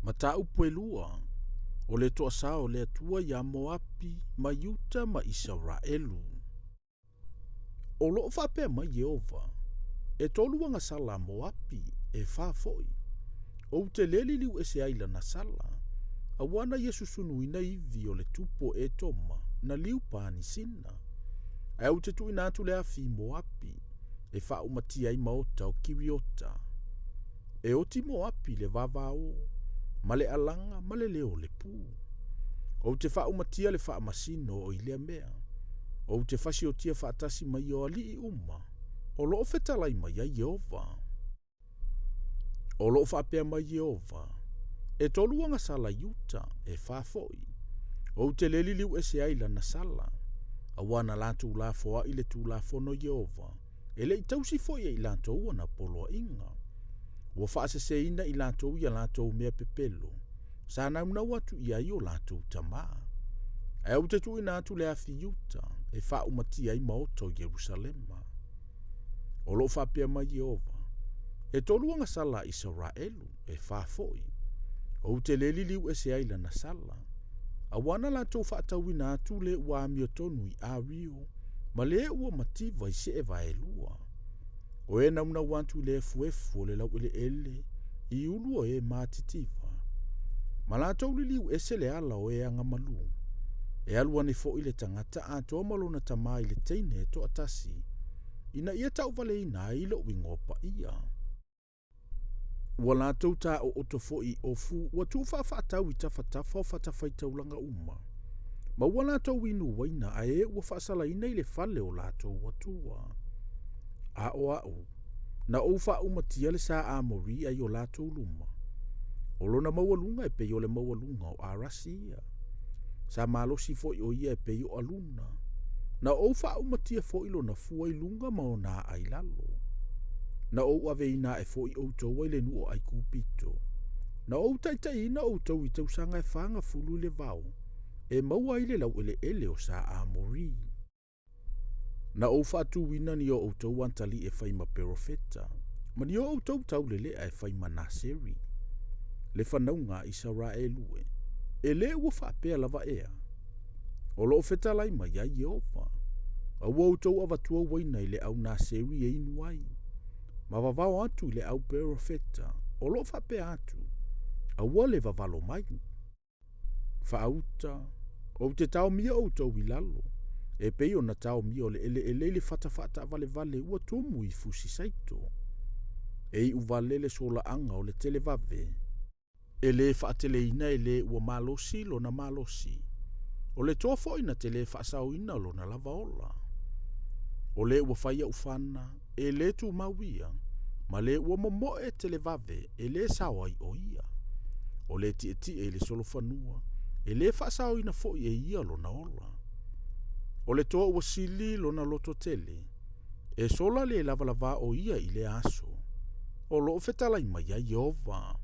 Mataupu e lua, o le toasā o le Atua iā Moapi ma Iuta ma Isaraelu. O loo faapea mai Ieova, E tolu agasala a Moapi, e fa foi. Ou te le liliu ese ai i lana sala, auā na ia susunuina ivi o le tupu o Etoma na liu panisina. Ae ou te tuuina atu le afi i Moapi, e faaumatia ai maota o Kiriota. E oti Moapi i le vavao, ma le alaga ma le leo o le pu. Ou te faaumatia le faamasino o i lea mea. Ou te fasiotia faatasi ma ia o alii uma, o loo fetalai mai ai Ieova. O loo faapea mai Ieova, E tolu agasala i uta, e fa foi. Ou te le liliu ese ai i lana sala, auā na latou lafoai le tulafono Ieova, e le i tausi foi e i latou ana poloaiga. Ua faaseseina i latou ia latou mea pepelo, sa naunau atu i ai o latou tamā. Ae ou te tuuina atu le afi i uta, e faaumatia ai maota o Ierusalema. O loo faapea mai Ieova, E tolu agasala a Isaraelu, e fa foi. Ou te le liliu ese ai i lana sala, auā na latou faatauina atu le ua amiotonu i Ario, ma le ua mativa i see vaelua. O e naunau atu i le efuefu o le laueleele i ulu o e matitiva, ma latou liliu ese le ala o e agamalu. E alu ane foi le tagata atoa ma lona tamā i le teine e toatasi, ina ia tauvaleina ai lou igoa paia. Ua latou taooto foi i ofu ua tuufaafaatau i tafatafa o fatafaitaulaga uma, ma ua latou inu uaina a e ua faasalaina i le fale o latou atua. A o a'u, na ou faaumatia le sa Amori ai o latou luma. O lona maualuga e pei o le maualuga o Arasi ia. Sa malosi foi o ia e pei o Aluna. Na ou faaumatia foi lona fua i luga ma ona aa i lalo. Na ou aveina ae foi outou ai le nuu o Aikupito. Na ou taitaiina outou i tausaga e fagafulu i le vao, e maua ai le laueleele o sa Amori. Na ou faatuina ni o outou atalii e fai ma perofeta, ma ni o outou taulelea e fai ma Naseri. Le fanauga a Isaraelu e, e lē ua faapea lava ea? O loo fetalai mai ai Ieova, Aua outou avatua uaina i le au Naseri e inu ai, ma vavao atu i le au perofeta, o loo faapea atu, Aua le vavalo mai. Faauta, ou te taomia outou i lalo, e pei ona taomia o le eleele i le fata faataavalevale ua tumu i fusi saito. E iu vale le solaaga o le televave, e lē faateleina e lē ua malosi lona malosi, o le toa foi na te lē faasaoina lona lava ola. O lē ua fai a'u fana, e lē tumau ia, ma lē ua momoe televave e lē sao ai o ia. O le tietie i le solofanua, e lē faasaoina foi e ia lona ola. O le toa ua sili lona loto tele, e sola le lavalavā o ia i lea aso. O loo fetalai mai ai Ieova.